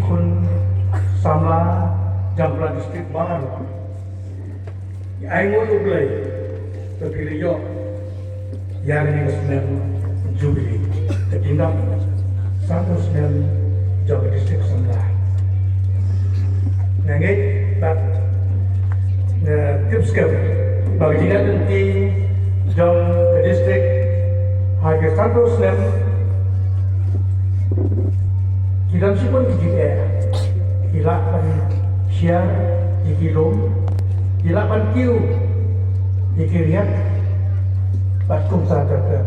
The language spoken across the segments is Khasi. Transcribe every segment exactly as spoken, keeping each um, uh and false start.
Khun samla jong ka District baroh. Ngi ainguh ïa U Blei ba phi la ïoh ïa kane ka snem Jubilee, ka jingdap sanphew snem jong ka District samla. Nga ngeit bad nga tip skhem ba ka jingïaid lynti jong ka District ha ka sanphew snem ki don shibun ki jingeh. Ki lah ban share ïa ki lum, ki lah ban kiew ïa ki riat bad kumta ter ter.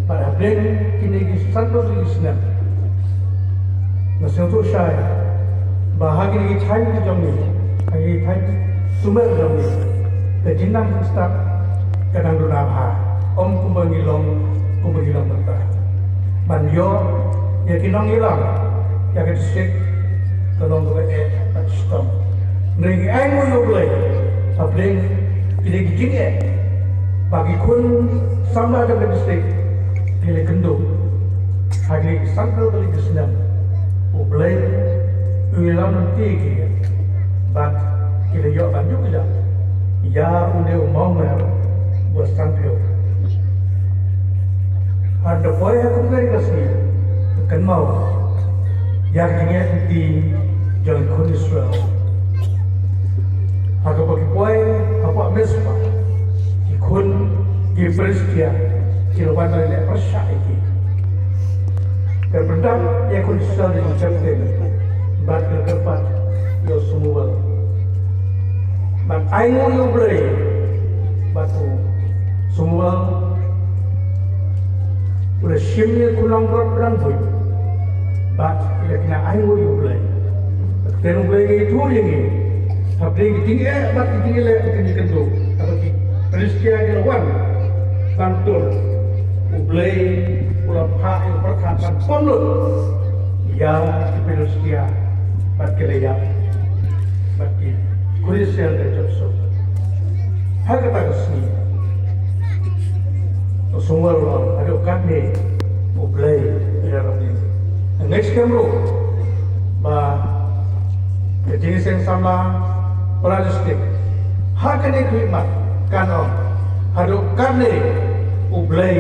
Bad hapdeng kine ki sanphew tylli ki snem, nga sngewthuh shai ba ha kine ki thaiñ ki jong ngi, ha kine ki thaiñ sumer jong ngi, ka jingnang jingstad ka dang duna bha, ym kumba ngi long, kumba ngi long mynta. Ban ïoh ïa ki nongïalam ïa ka District ka long kaba eh bad shitom. Hynrei ngi ainguh ïa U Blei hapdeng kine ki jingeh ba ki khun samla jong ka District ki la kynduh ha kine ki sanphew tylli ki snem. U Blei u ïalam lynti ïa ki bad ki la ïoh ban ïuh kjat ïa une u mawmer ba sanphew. Haba poi ha kum kane ka sngi, kynmaw ïa ka jingïaid lynti jong ki khun Israel. Ha kaba ki poi hapoh Mizpah, ki khun ki Philistia ki la wan ban leh pyrshah ïa ki. Ka pyndonkam ïa ki khun Israel da ki captain bad ka kyrpad ïa u Samuel. Bad ainguh ïa U Blei bad u Samuel u la shim ïa ki khun langbrot ba dang buit bad u la kynnoh ainguh ïa U Blei. Ka ktien U Blei ka ïathuh ïa ngi hapdeng ki jingeh bad ki jingeh leh ki jingkynduh, haba ki Philistia ki la wan ban tur, U Blei u la phah ïa u pyrkhat ban pynlut ïa ki Philistia bad ki la ïap, bad ki khun Israel ki la jot suk. Ha kata ka sngi u Samuel u ong, haduh katne U Blei u ïarap ïa ngi. Nga ngeit skhem ruh ba ka Jingïaseng Samla Para District ha kane ka khlieh mat kan ong, haduh katne U Blei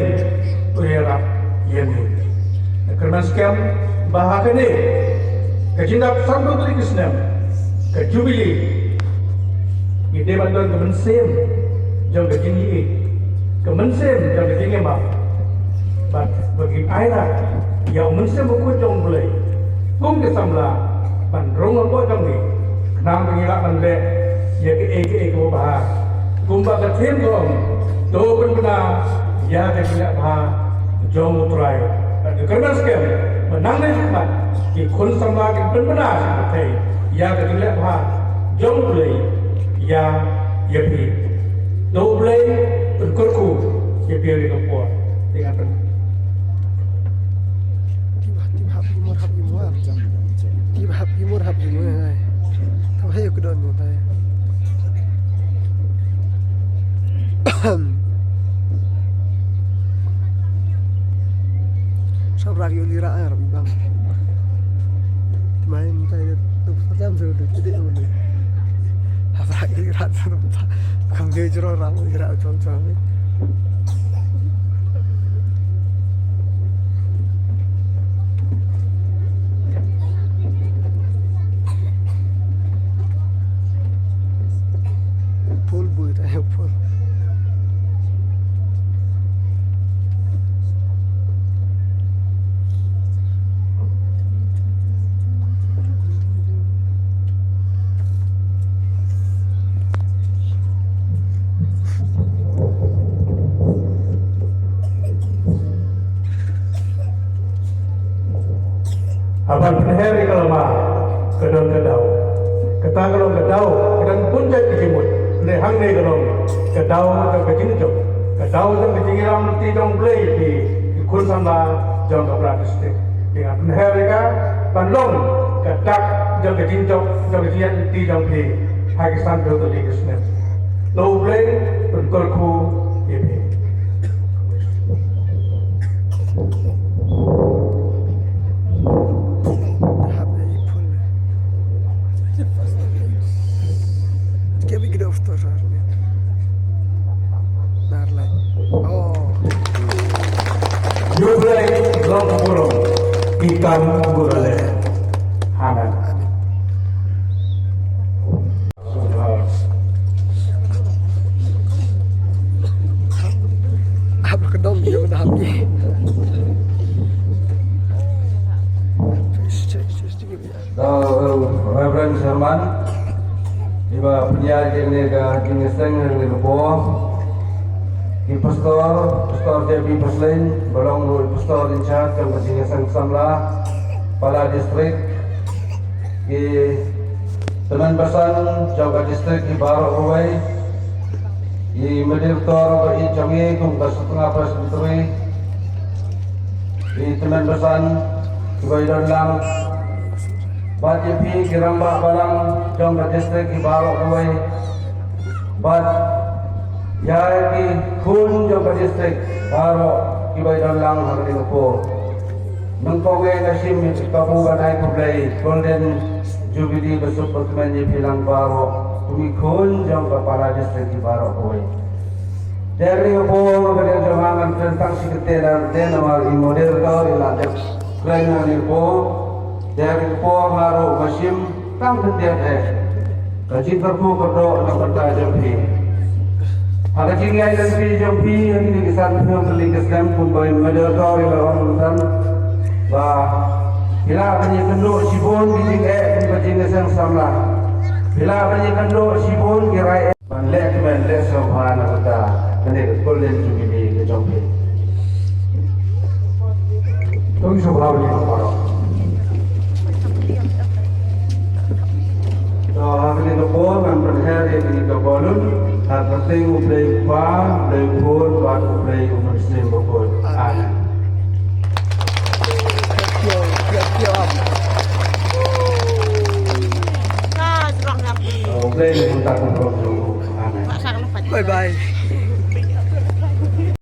u ïarap ïa ngi. Nga kyrmen skhem ba ha kane ka jingdap sanphew tylli ki snem ka Jubilee, ngi dei ban don ka mynsiem jong ka jingïeit, ka mynsiem jong ka jingïamap, bad ba ngin ai lad ïa u Mynsiem Bakhuid jong U Blei kum ki samla ban rung hapoh jong ngi, khnang ba ngin lah ban leh ïa kaei kaei kaba bha. Kumba ka theme ka ong, to pynbna ïa ka jingleh bha jong U Trai. Bad nga kyrmen skhem ba nangne shakhmat ki khun samla kin pynbna sha pyrthei ïa ka jingleh bha jong U Blei ïa, ïa phi. To U Blei un kyrkhu ïa phi ha kane ka por. Te ngan pyn- Tim hap, tim hap, tim hap, tim hap. Tim hap, tim hap, tim hap. Tam hai ku don mo tai. Sab rak yu li rak, eh, rak bang. Mai mo tai tu, tu, tu, tu, tu, tu, tu, tu. Hap rak yu li rak, tu, tu, tu. Kam dia jero rak, li rak, tu, tu, tu. Pul bui ta, pul. Haba pynher ïa ka lama, ka don ka daw. Kata ka long ka daw, ka don bun jait ka jingmut. Hynrei hangne ka long ka daw jong ka jingjop, ka daw jong ka jingïalam lynti jong U Blei ïa ki, ki khun samla jong ka Para District. Te nga pynher ïa ka ban long ka dak jong ka jingjop, jong ka jingïaid lynti jong phi ha ki sanphew tylli ki snem. To U Blei un kyrkhu ïa phi. Kam gurale. Amen. Hap kedom dia dah hap ni. Reverend Sherman, iba pynïaid ïa kane ka jingïaseng ha kane ka por. Ki pastor, Pastor J B Paslein, ba long ruh i pastor in charge jong ka jingïaseng samla Pala District, ki tymmen basan jong ka district ki baroh kawei, i moderator ba i jong i kum ka Sutnga Presbytery, i tymmen basan kiba i don lang, bad ïa phi ki rangbah balang jong ka district ki baroh kawei, bad ïa ki khun jong ka district baroh kiba i don lang ha kane ka por. Nyngkong eh nga shim ïa ka kabu ban ai khublei Golden Jubilee ba suk ba kmen ïa phi lang baroh kum ki khun jong ka Pala District ki baroh kawei. Te ha kane ka por ka dei jong nga ngan kren tang shi kyntien lada te namar i moderator i la dep kren ha kane ka por. Te ha kane ka por nga ruh nga shim tang kyntien eh. Ka jingkyrkhu kyrdoh na ka bynta jong phi. Ha ka jingïaid lynti jong phi ha kine ki san phew tylli ki snem kumba i moderator i la ong mynta ba phi lah ban ïakynduh shibun ki jingeh kum ka jingïaseng samla. Phi lah ban ïakynduh shibun ki rai eh ban leh kmen leh sngewbha na ka bynta kane ka Golden Jubilee ka jong phi. To sngewbha ïa ka baroh. To ha kane ka por ngan pynher ïa kane ka balloon ha ka kyrteng U Blei U Kpa, U Blei U Khun bad U Blei U Mynsiem Bakhuid. Amen.